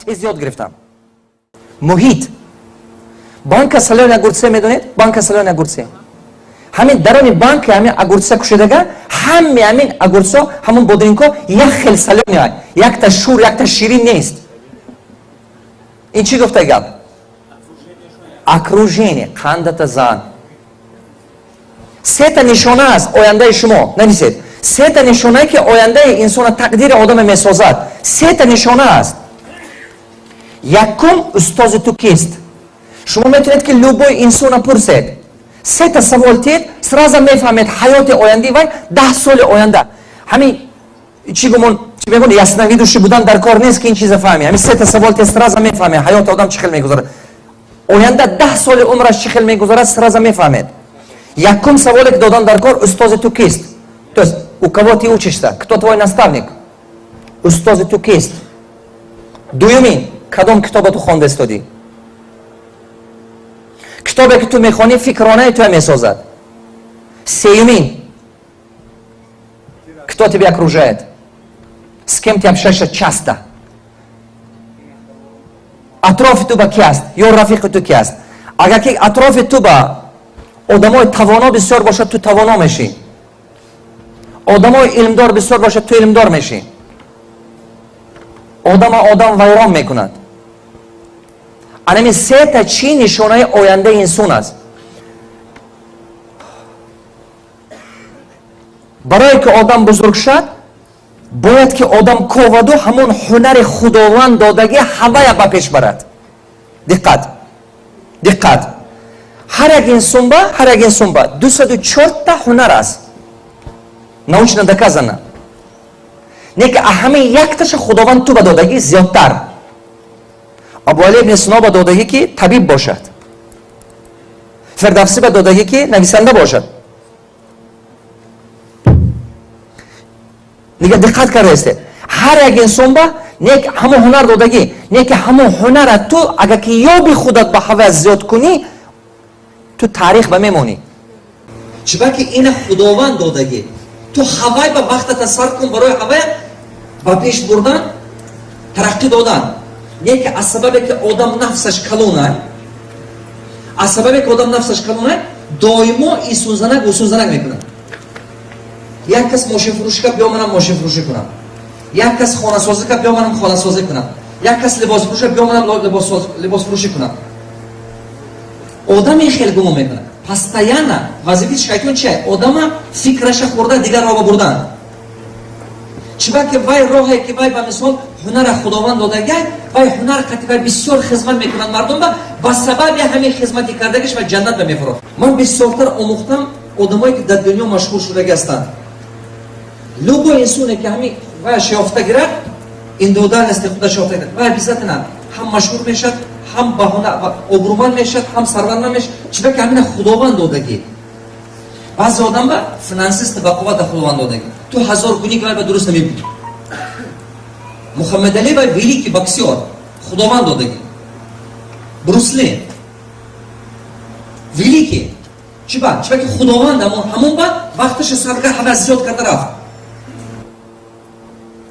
Тез ёд гирифтам. Муҳит, банка солёный огурцы медонед? Банка солёный огурцы, ҳамин дарони банка ҳамин огурца кушедага, ҳаме ҳамин огурцо, ҳамон бодиринко як хел солёный, якта шур, якта ширин нест. Ин чӣ гуфта гап? Окружение қандата зан. Сета нишона аст ояндаи шумо. Нависед: сета нишонае, ки ояндаи инсона, тақдири одаме месозад. Сета нишона аст. Якум: устози ту кист? Шумо метавонед, ки любой инсона пурсед, сета савол тиед, сразу мефаҳмед ҳаёти ояндаи вай, 10 соли оянда. Ҳамин чӣ гумон, чӣ мегӯн, ясновидящий будан дар кор нест, ки ин чиза фаҳми. Ҳамин сета савол тиед, сразу мефаҳмед ҳаёти одам чӣ хел мегузарад, оянда 10 соли умраш чӣ хел мегузарад, сразу мефаҳмед. Якум саволе, ки додан дар кор: устози ту кист? То есть у кого ты учишься, кто твой наставник? Устози ту кист? Дуюмин: кадом китоба ту хонда истодӣ? Китобе, ки ту мехонӣ, фикронаи туя месозад. Сеюмин: кто тебя окружает, с кем ты общаешься часто? Атрофи ту ба ки аст ё рафиқи ту ки аст? Агар ки атрофи ту ба одамои тавоно бисёр бошад, ту тавоно мешӣ. Одамои илмдор бисёр бошад, ту илмдор мешӣ. Одама одам вайрон мекунад. Анами сета чӣ нишонаи ояндаи инсон аст. Барое ки одам бузург шад, бояд ки одам коваду ҳамон ҳунари Худованд додагӣ ҳавая ба пеш барад. Диққат, диққат! Ҳар як инсонба, ҳар як инсонба 204-та ҳунар аст, научно доказано. Не ки ҳамин якташа Худованд ту ба додагӣ зиёдтар. Абуали ибни Сино ба додагӣ, ки табиб бошад. Фирдавсӣ ба додагӣ, ки нависанда бошад. Дига диққат кардаистед? Ҳар як инсон ба не ҳамон ҳунар додагӣ, не ки ҳамон ҳунара ту агар ки ёби, худат ба ҳава зиёд кунӣ, ту таърих ба мемонӣ. Чиба ки ина Худованд додагӣ. Ту ҳавай ба вақтата сарф кун барои ҳавая ба пеш бурдан, тараққӣ додан. Не ки аз сабабе ки одам нафсаш калонай, аз сабабе ки одам нафсаш калонай, доимо исунзанак, усунзанак мекунад. Як кас мошинфурӯшӣ кард, биё манам мошинфурӯшӣ кунам. Як кас хонасозӣ кард, биё манам хонасозӣ кунам. Як кас либосфурӯшӣ, биё манам либосфурӯшӣ кунам. Одам ин хел гумон мекунад постоянно. Вазифаи шайтон чи? Одама фикраша хӯрда, дигар роҳ бурдан. Чиба ки вай роҳе, ки вай ба мисол ҳунара Худованд додагай, вай ҳунар қати вай бисёр хизмат мекунад мардум ба сабаби ҳамин хизмати кардагиш ва ҷаннат ба мефурод. Ман бисёртар омӯхтам, одамое ки дар дунё машҳур шудаги ҳастанд, любой инсоне, ки ҳамин ваяш ёфта гирад, индивидуальности худаш ёфта гирад, вай обязательно ҳам машҳур мешавад, ҳам баҳона обрӯманд мешавад, ҳам сарватманд мешавад. Чиба ки ҳамина Худованд додагӣ. Баъзе одам ба финансист ба қуввата Худованд додагӣ, ту ҳазор кунӣ, ки вай ба дуруст намебинӣ. Мухаммадали вай великий боксер, Худованд додагӣ. Брюс Ли великий. Чиба? Чиба ки Худованд ҳамон ба вақташа сарф кард, ҳама зиёд карда рафт.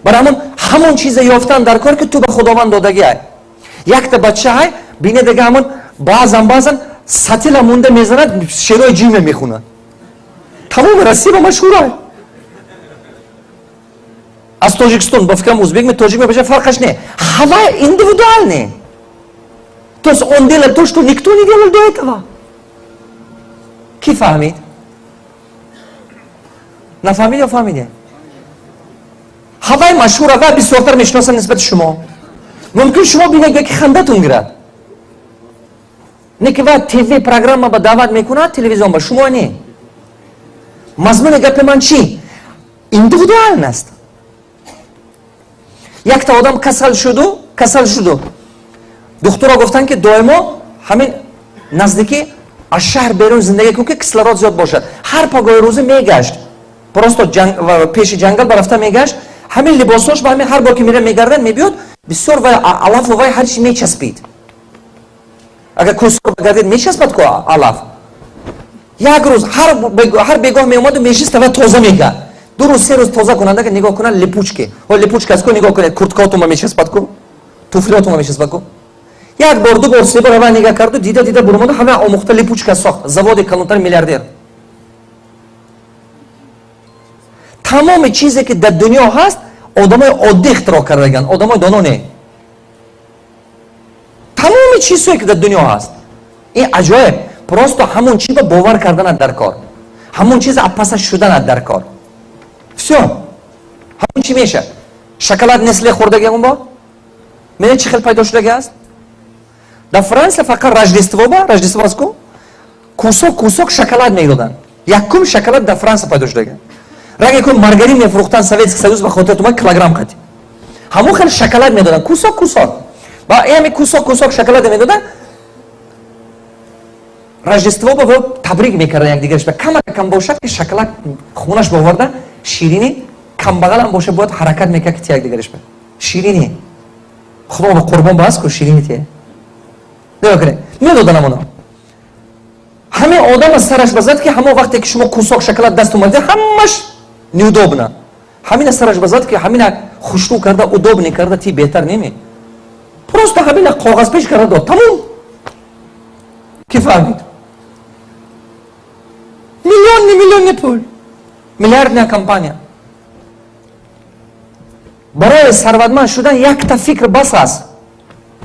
Барои ҳамон чиза ёфтан дар кор, ки ту ба Худованд додагӣ ай. Якта бача ҳай, бинедага, ҳамон баъзан баъзан сатила монда мезанад, шерои ҷиме мехунад, тамоми Россия ба машҳура. Аз Тоҷикистон, ба фикрам, узбек ме, тоҷик ме, фарқаш не. Ҳава индивидуальный, то есть он делает то, что никто не делал до этого. Ки фаҳмид? Нафаҳмид ё фаҳмиде? Ҳавай машҳура ва бисёртар мешиносанд нисбати шумо. Мумкин шумо бинед, ки хандатун гирад, не ки ва ТВ программа ба даъват мекунад, телевизион ба шумо не. Мазмуни гапи ман чӣ? Индивидуальность. Якта одам касал шуду, касал шуду, духтуро гуфтанд, ки доимо ҳамин наздикӣ аз шаҳр берун зиндагӣ кун, ки кислород зиёд бошад. Ҳар пагоҳи рӯзӣ мегашт, просто пеши ҷангал барафта мегашт. Ҳамин либосош ба ҳамин ҳар бор ки мера, мегардад, мебиёд, бисёр вай алафу вай ҳар чи мечаспид. Агар кӯҳсор гардид, мечаспад ку алаф. Як рӯз ҳар бегоҳ меомаду мешиста ва тоза мекард. 2 рӯз, 3 рӯз тоза кунанда, ки нигоҳ кунад, липучки. О, липучка аст ку, нигоҳ кунед, курткаотонба мечаспад ку. Туфлиотума мечаспаку. Як бор, ду бор, се бор ҳава нигаҳ карду, дида дида бурмода, ҳама омӯхта, липучка сохт. Заводи калонтар, миллиардер. Тамоми чизе, ки дар дунё ҳаст, одамои оддӣ ихтироъ кардаган, одамои доно не. Тамоми чизҳое, ки дар дунё ҳаст, ин аҷоиб. Просто ҳамон чи ба бовар карданат дар кор, ҳамон чиз апаса шуданат дар кор, всё, ҳамон чи мешавад. Шоколад Несле хӯрдаги ягон бор? Медонед, чӣ хел пайдо шудаги аст? Дар Франсия фақат Рождество ба Рождество аст ку, кусок кусок шоколад медоданд. Якум шоколад дар Франсия пайдо шудага. Ранге ку маргарин мефурӯхтанд Советский Союз, ба хотир тума килограмм қати, ҳамон хел шоколад медоданд, кусок кусок. Ба ҳами кусок кусок шоколад медоданд, Рождество ба табрик мекардан якдигараш. Ба кама кам бошад, ки шоколад хонаш боварда, ширинӣ, камбағалам боша, бояд ҳаракат мекард, ки ти якдигараш ба ширинӣ. Худо ба қурбон ба аст ку, ширинӣ тие. Нигоҳ кунед, медодан амоно. Ҳамин одама сараш базад, ки ҳамон вақте ки шумо кусок шоколад даст омадед, ҳамаш неудобно. Ҳамина сараш базад, ки ҳамина хушрӯ карда, удобный карда ти беҳтар неме. Просто ҳамина коғаз пеш карда дод, тамом. Ки фаҳмид? Миллионни миллионни пул, миллиардная компания. Барои сарватманд шудан якта фикр бас аст,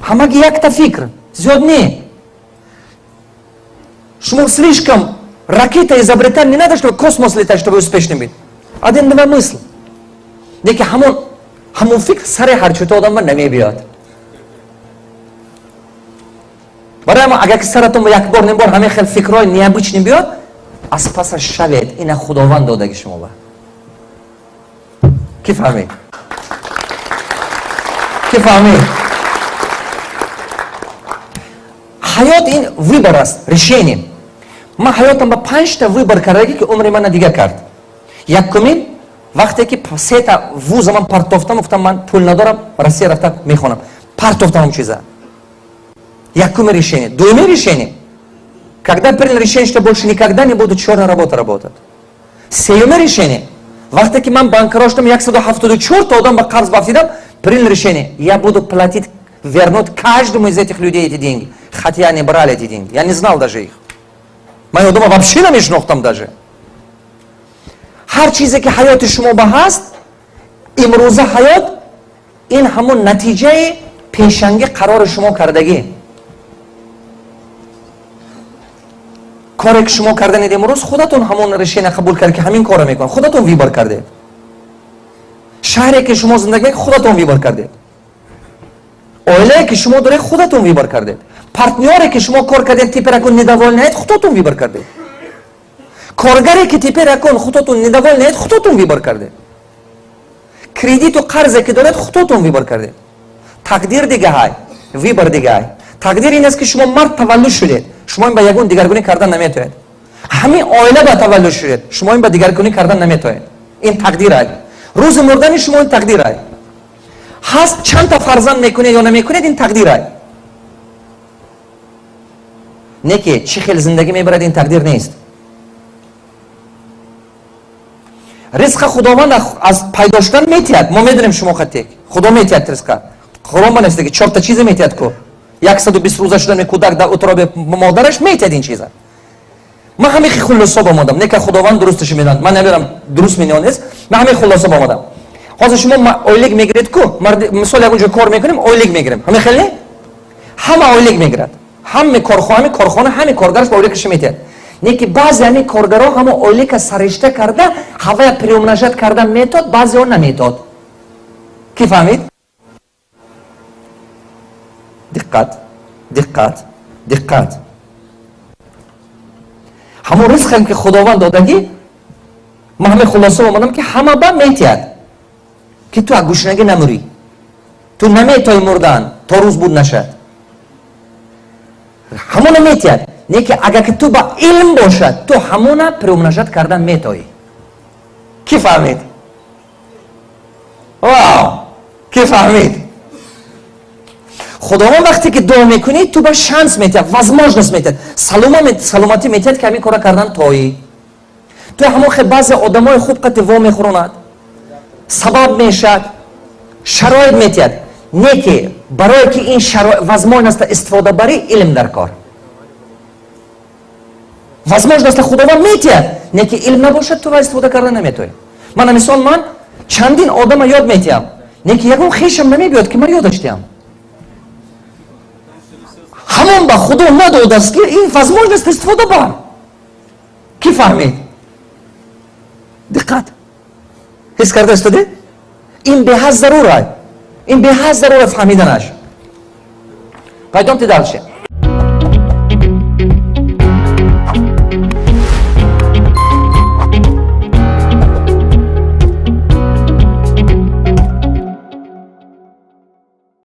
ҳамаги якта фикр, зиёд не. Шумо слишком ракета изобретать не надо, чтобы космос летать, чтобы успешным быть. Один, два мысль. Неки ҳамон фикр сари ҳарчута одамба намебиёд. Барои мо, агар ки саратон як бор, ним бор ҳамин хел фикрҳои необычный биёд, аз пасаш шавед, ина Худованд додаги шумо ба. Ки фаҳмид? Ки фаҳмид? Ҳаёт ин выбор аст, решение. Ман ҳаётам ба панҷта выбор кардагӣ, ки умри мана дигар кард. Якумин, вақте ки сета вуза ман партофтам, гуфтам, ман пул надорам, Россия рафта мехонам, партофтам ҳам чиза. Якуми решение. Дуюми решение, когда принял решение, что больше никогда не буду черная работа работать. Сеюми решение, вақте ки ман банкрот шудам, 174 та одам ба қарз бафтидам, принял решение: я буду платить, вернуть каждому из этих людей эти деньги, хотя они брали эти деньги, я не знал даже их, ман одама вообще намешинохтам даже. Ҳар чизе, ки ҳаёти шумо ба ҳаст имрӯза, ҳаёт ин ҳамон натиҷаи пешанги қарори шумо кардагӣ. Коре, ки шумо карданед имрӯз, худатон ҳамон решение қабул кард, ки ҳамин корро мекунад, худатон выбор кардед. Шаҳре, ки шумо зиндагӣ, худатон выбор кардед. Оилае, ки шумо доред, худатон выбор кардед. Партнёре, ки шумо кор кардед, теперь акун недовольный ед, худатон выбор кардед. Коргаре, ки теперь акун худатон недовольный ед, худатон выбор кардед. Кредиту қарзе, ки доред, худатон выбор кардед. Тақдир дигаҳай, выбор дигаҳай. Тақдир ин аст, ки шумо мард таваллуд шудед, шумо ин ба ягон дигаргунӣ кардан наметавонед. Ҳамин оила ба таваллуд шудед, шумо ин ба дигаргунӣ кардан наметавонед, ин тақдирай. Рӯзи мурдани шумо, ин тақдирай. Ҳаст, чандта фарзанд мекунед ё намекунед, ин тақдирай. Не ки чӣ хел зиндагӣ мебарад, ин тақдир нест. Ризқа Худованд аз пайдо шудан метиҳад, мо медонем, шумо хатек Худо метиҳад ризқа. Қуръон банависда, ки чорта чизе метиҳад ку, 120 рӯза шудани кӯдак дар утроби модараш метиҳад ин чиза. Ман ҳамин хулосо омадам, не ка Худованд дурусташо медонад, ман намедонам, дуруст мени нест. Ман ҳамин хулосо омадам. Ҳозир шумо ойлик мегиред ку, мисол, ягон ҷо кор мекунем, ойлик мегирем, ҳамин хел не? Ҳама ойлик мегирад, ҳаме корхона, ҳаме корхона, ҳаме коргараш ба ойликаша метиҳад. Не ки баъзе ҳамин коргарҳо ҳамо ойлика саришта карда, ҳавая приумножать карда метод, баъзеҳо наметод. Ки фаҳмид? Диққат, диққат, диққат! Ҳамон ризқам, ки Худованд додагӣ, ман ҳамин хулоса омадам, ки ҳама ба метиҳад, ки ту аз гушнагӣ намурӣ. Ту наметои мурдан, то рӯз буд нашад, ҳамона метиҳад. Не ки агар ки ту ба илм бошад, ту ҳамона приумножать кардан метоӣ. Ки фаҳмид? Вау! Ки фаҳмид? Худованд, вақте ки дуо мекунӣ, ту ба шанс метиҳад, возможность метиҳад, саломатӣ метиҳад, ки ҳамин кора кардан тоӣ. Ту ҳамон хел баъзе одамои хуб қати во мехӯронад, сабаб мешавад, шароит метиҳад. Не ки Барое ки ин возможность истифода барӣ, илм дар кор. Возможность Худованд метиҳад, не ки илм набошад, ту ва истифода карда наметоӣ. Мана, мисол, ман чандин одама ёд метиҳам, не ки ягон хешам намебиёд, ки ман ёдаш диҳам. Ҳамон ба Худо надодааст, ки ин возможность истифода бар. Кӣ фаҳмид? Диққат, ҳис карда истоде? Ин беҳад зарура, ин беҳад зарура фаҳмиданаш. Пойдёмте дальше.